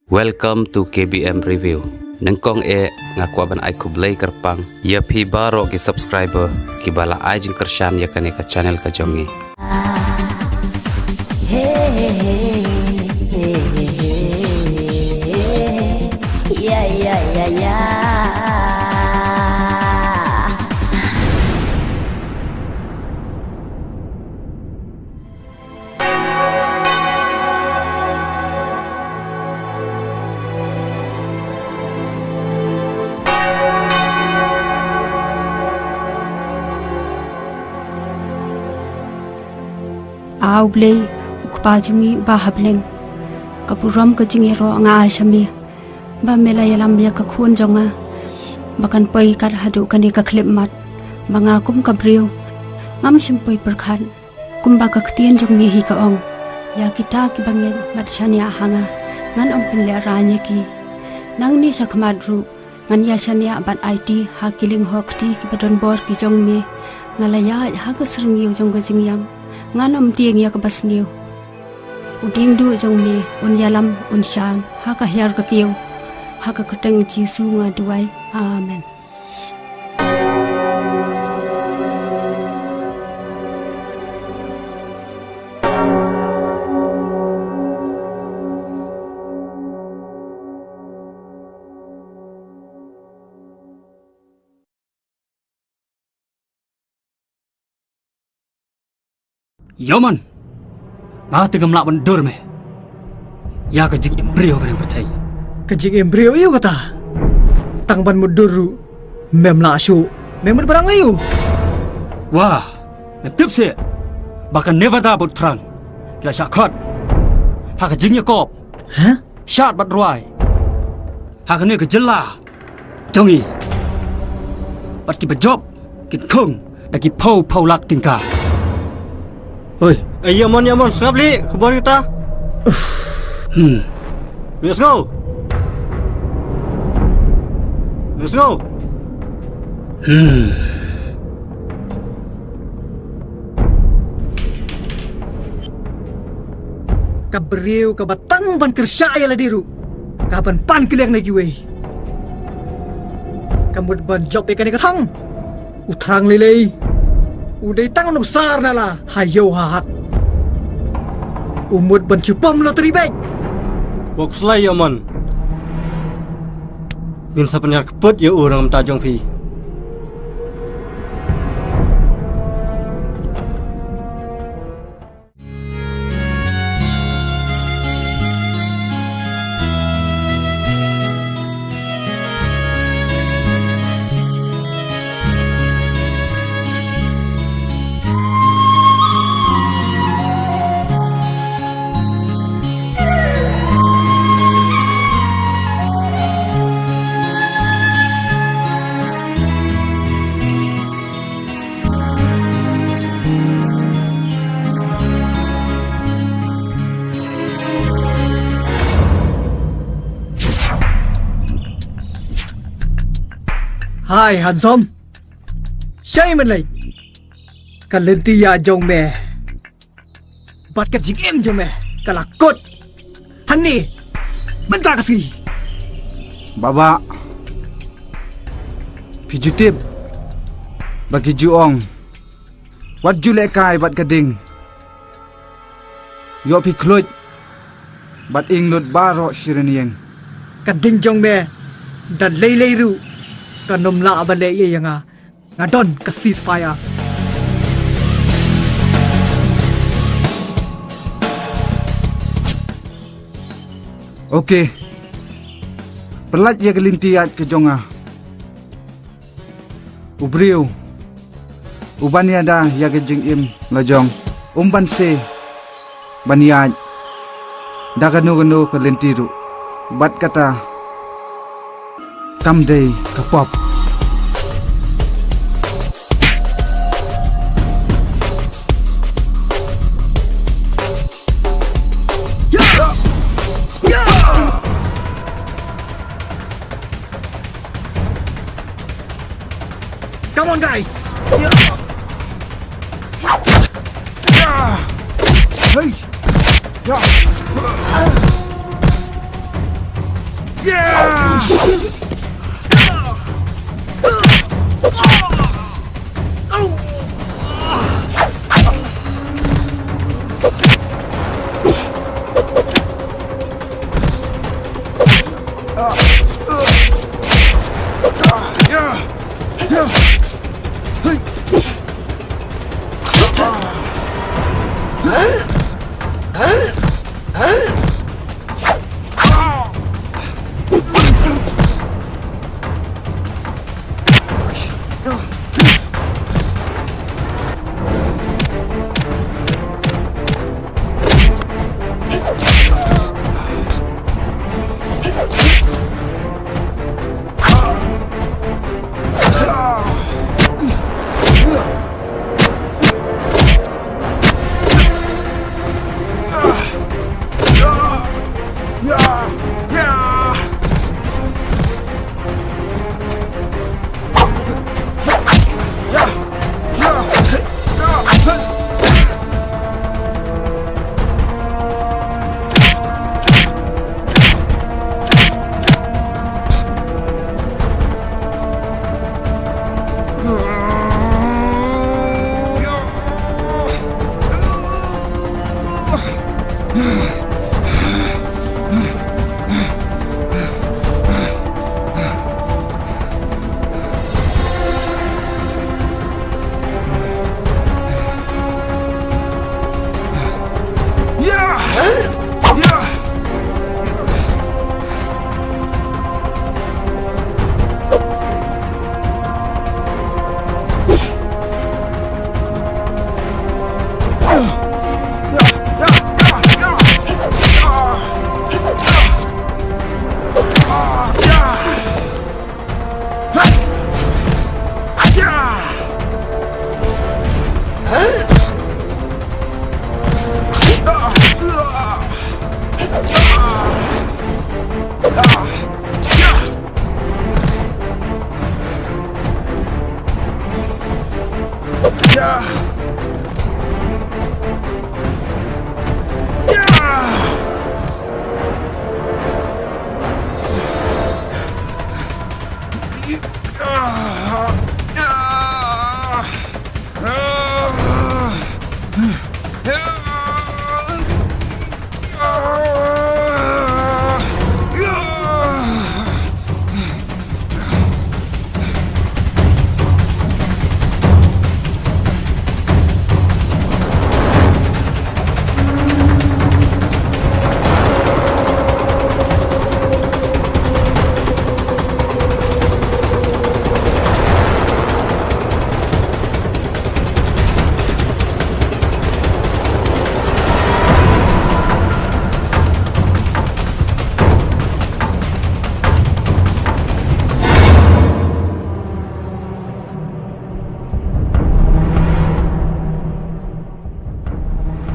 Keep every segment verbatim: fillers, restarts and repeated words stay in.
Welcome to K B M Review. Nyngkong eh nga kwah ban ai khublei kyrpang ïa phi baroh ki subscriber kiba la ai jingkyrshan ïa kane ka channel ka jong ngi. Yeah, yeah, yeah, yeah. A U Blei, U Kpa jong ngi uba ha bneng, ka burom ka jingïaroh nga ai sha me, ba me la ïalam ïa ka khun jong nga, ba kan poi kat haduh kane ka khyllipmat, ba nga kum ka briew ngam shym poi pyrkhat. Kumba ka ktien jong me hi ka ong, ïa kita kiba ngeit bad shaniah ha nga, ngan ym pynlehrain ïa ki. Nangne shakhmat ruh ngan ïa shaniah bad aiti ha ki lyngkhuh kti kiba don bor ki jong me. Nga la ïaid ha ka syrngiew jong ka jingïap, ngan ym tieng ïa kaba sniew. U diengduh jong me un ïalam un shang ha ka hiar ka kiew. Ha ka kyrteng U Jisu nga duwai. Amen. Ïa u mon, nga te ngam lah ban dur me ïa ka jingim briew ka ning pyrthei. Ka jingim briew ïa u kata, tang ban mutdur ruh mem lah shuh, mem mut barang ïa u. Wah, nga tip seh ba ka Nevada bad u Trang ki la shah khot ha ka jingïakop. Hah? Shad bad rwai ha kane ka jylla jong ngi. Bad kiba jop kin khung da ki phew phew lak tyngka. Oi. Eh, ïa mon, ïa mon, sngap lei khubor kita. Hmm. Let's go. Let's go. Hmm. Ka briew kaba tang ban kyrshan ïa lade ruh, ka ban pan kylliang na kiwei. Ka mut ban jop ïa kane ka thong. U Trang lei lei u dei tang u nuksa na la ha ïew ha hat. U mut ban shu pom lottery beit. Wat khuslai ïa u mon. Ngin sa pynhiar kput ïa u na ka bynta jong phi. Hai, handsome. Shai mynlei. Ka lynti ïa jong me bad ka jingim jong me ka la kut hangne mynta ka sngi. Baba, phi ju tip ba ki ju ong, wat ju lehkai bad ka ding. Ïoh phi khluit bad ing lut baroh shi rynïeng. Ka ding jong me da lei lei ruh kan ym lah ban leh ei ïa nga. Nga don ka ceasefire. Okay. Pyllait ïa ka lynti ïaid ka jong nga. U briew uban ïada ïa ka jingim la jong um banse ban ïaid da kano kano ka lynti ruh. Bad kata kam dei ka pop. Come on, guys! Hey! Yeah!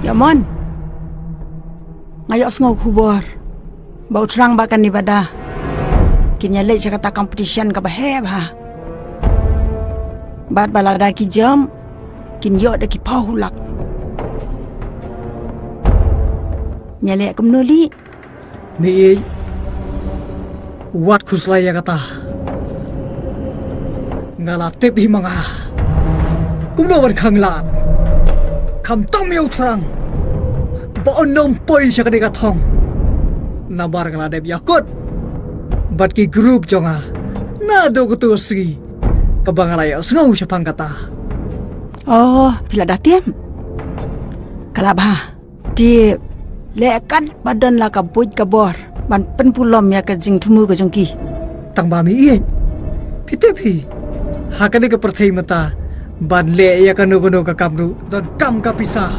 Ïa mon. Nga ïohsngew khubor ba u Thrang bad ka Nivada kin ïa leit sha kata competition kaba heh bha. Bad ba lada ki jam kin ïoh da ki phew lak. Ngi leh kumno Li? Meiieid, wat khuslai ïa kata. Nga la tip hi ma nga kumno ban khanglad. Khamtam ïa u Thrang ba un ym poi sha kane ka thong. Namar nga la dep ïakut bad ki group jong nga naduh kato ka sngi kaba nga la ïohsngew shaphang kata. Oh, phi la da tip. Ka la bha. Te leh katba don la ka buit ka bor ban pynpulom ïa ka jingthmu ka jong ki. Tang ba Meiieid, phi tip hi, ha kane ka pyrthei mynta ban leh ïa kano kano ka kam ruh donkam ka pisa.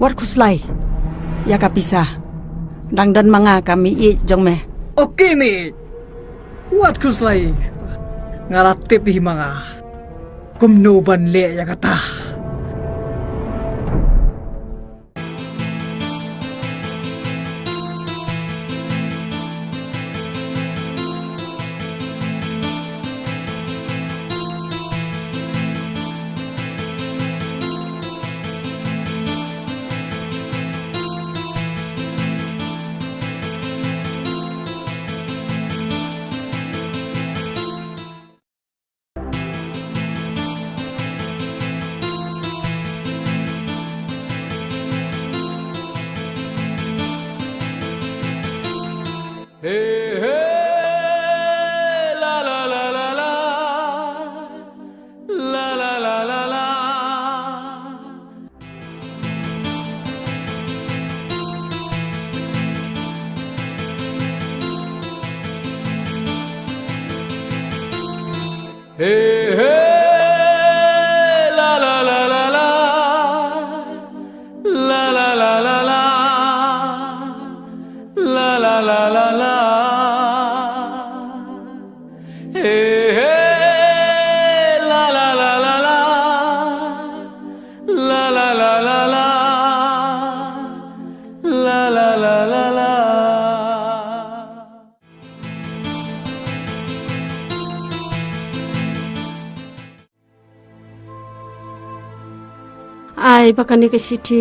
Wat khuslai ïa ka pisa. Dang don ma nga ka Meiieid jong me. Ok Meiieid, wat khuslai. Nga la tip hi ma nga kumno ban leh ïa kata. Hey, hey, la, la, la, la, la. La, la, la, la, la. Hey, hey, la, la, la, la, la. La, la, la, la, la. La, la, la, la, la. Hey, hey, la, la, la, la, la. La, la, la, la, la. La, la, la, la, la. Ai ba kane ka shithi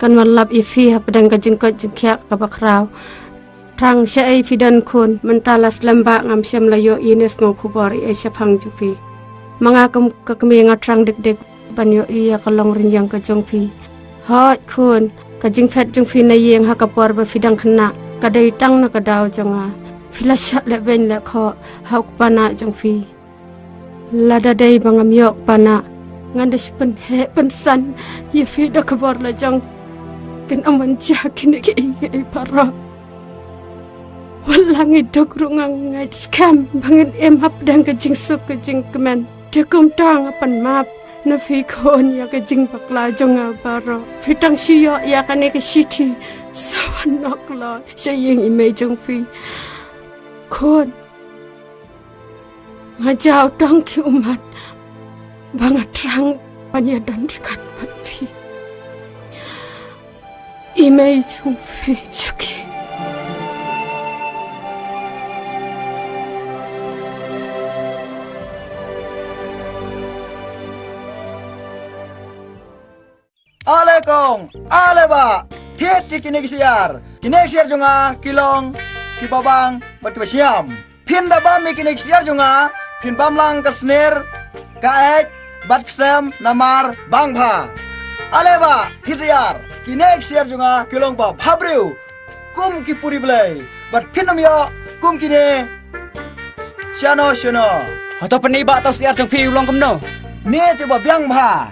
kan wan lap ïa phi hapdeng ka jingkoit jingkhiah kaba khraw. Thrang shaei phi don khun, mynta la slem ba ngam shym la ïohi ne sngew khubor ei ei shaphang jong phi. Ma nga kum ka kmie nga thrang dik dik ban ïohi ïa ka long rynïeng ka jong phi. Hooid khun, ka jingphet jong phi na ïing ha ka por ba phi dang khynnah ka dei tang na ka daw jong nga. Phi la shah leh beiñ leh khoh ha u kpa nah jong phi. Lada dei ba ngam ïoh kpa nah, ngan da shu pynheh pynsan ïa phi da ka bor la jong. Kan ym wan jia kine kiei kiei baroh. Wat la ngi duk ruh nga ngeit skhem ba ngin im hapdeng ka jingsuk ka jingkmen. Te kumta nga pan map na phi khun ïa ka jingbakla jong nga baroh. Phi tang shu ïoh ïa kane ka shithi sa wan nok loi sha ïing i mei jong phi. Khun, nga jaw tang ki ummat ba nga thrang ban ïadon ryngkat bad phi. I mei jong phi, Suki. Ale kong, ale bah, thied ïa kine ki syiar. Kine ki syiar jong nga ki long kiba bang bad kiba syiam. Phin da bam ïa kine ki syiar jong nga, phin bam lang ka snier, ka eit bad ka sem namar bang bha. Ale bah, thied syiar. Kine ki syiar jong nga ki long ba bhabriew kum ki puri blei, bad phin ym ïoh kum kine shano shano. Hato pynban ba to syiar jong phi u long kumno? Ne te ba biang bha.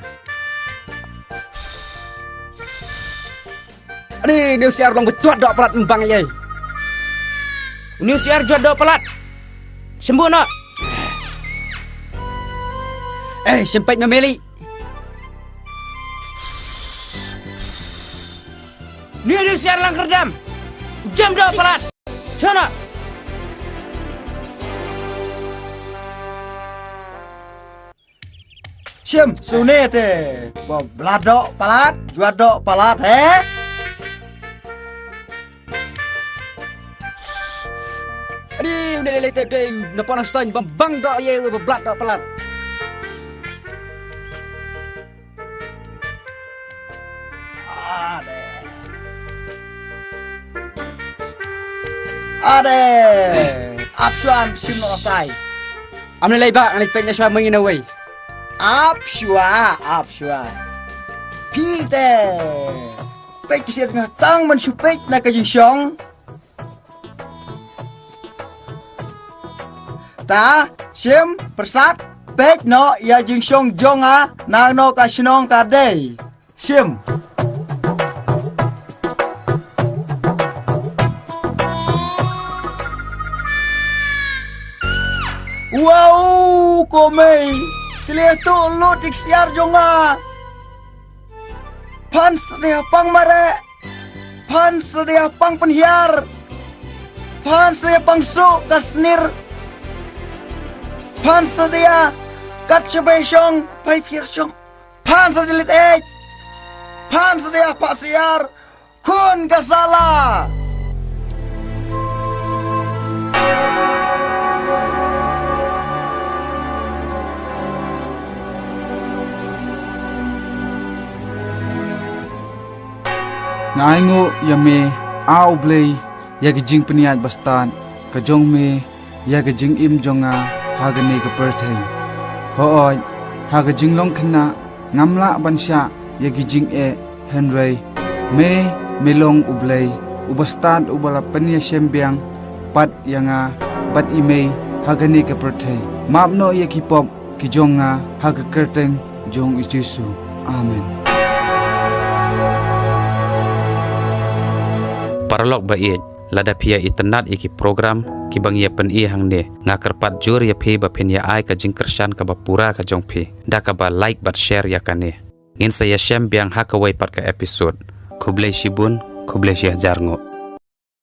Ani, une u syiar u long ba jwat doh palat, ym bang ei ei. Une u syiar jwat doh palat. Shim buh noh. Eh, shim peit ma Meli. Une u syiar lang kyrdam. Jam doh palat. Shona. Shim, shu ne te. Ba bla doh palat, jwat doh palat, he? Adi, une lei lei te dei, na pon stone, bam bang doh ei ei, ba bla doh palat. Ade. Ade. Ap shuwa, shim noh tai. Am ne lei ba, ngan leit peit na shuwa mynta na wei. Ap shuwa, ap shuwa. Phi te. Peit ki syiar nga tang ban shu peit na ka jingshong. Ta, shim, pyrsad, peit noh ïa jingshong jong nga, na noh ka shnong ka dei. Shim. Wow, ko mei. Ki la tuh lut ïa ki syiar jong nga. Phan sa dei pang mareh. Phan sa dei pang pynhiar. Phan sa dei pang suh ka snier. Phan sa dei kat shabai shong, pai phiar shong. Phan sa dei lit eit. Phan sa dei pah syiar. Khun ka sala. Nga ainguh ïa me, A U Blei, ïa ka jingpynïaid bastad ka jong me ïa ka jingim jong nga ha kane ka pyrthei. Hooid, ha ka jinglong khynnah ngam lah ban shah ïa ki jingeh, hynrei me, me long U Blei uba stad, uba la pynïashem biang pat ïa nga bad i mei ha kane ka pyrthei. Map noh ïa ki pop ki jong nga ha ka kyrteng jong i Jisu. Amen. Paralok ba ïeit, lada phi ïa itynnad ïa ki program kiba ngi ïa pyni hangne, nga kyrpad jur ïa phi ba phin ïa ai ka jingkyrshan kaba pura ka jong phi da kaba like bad share ïa kane. Ngin sa ïa shem biang ha kawei pat ka episode. Khublei shibun, khublei shihajar nguh.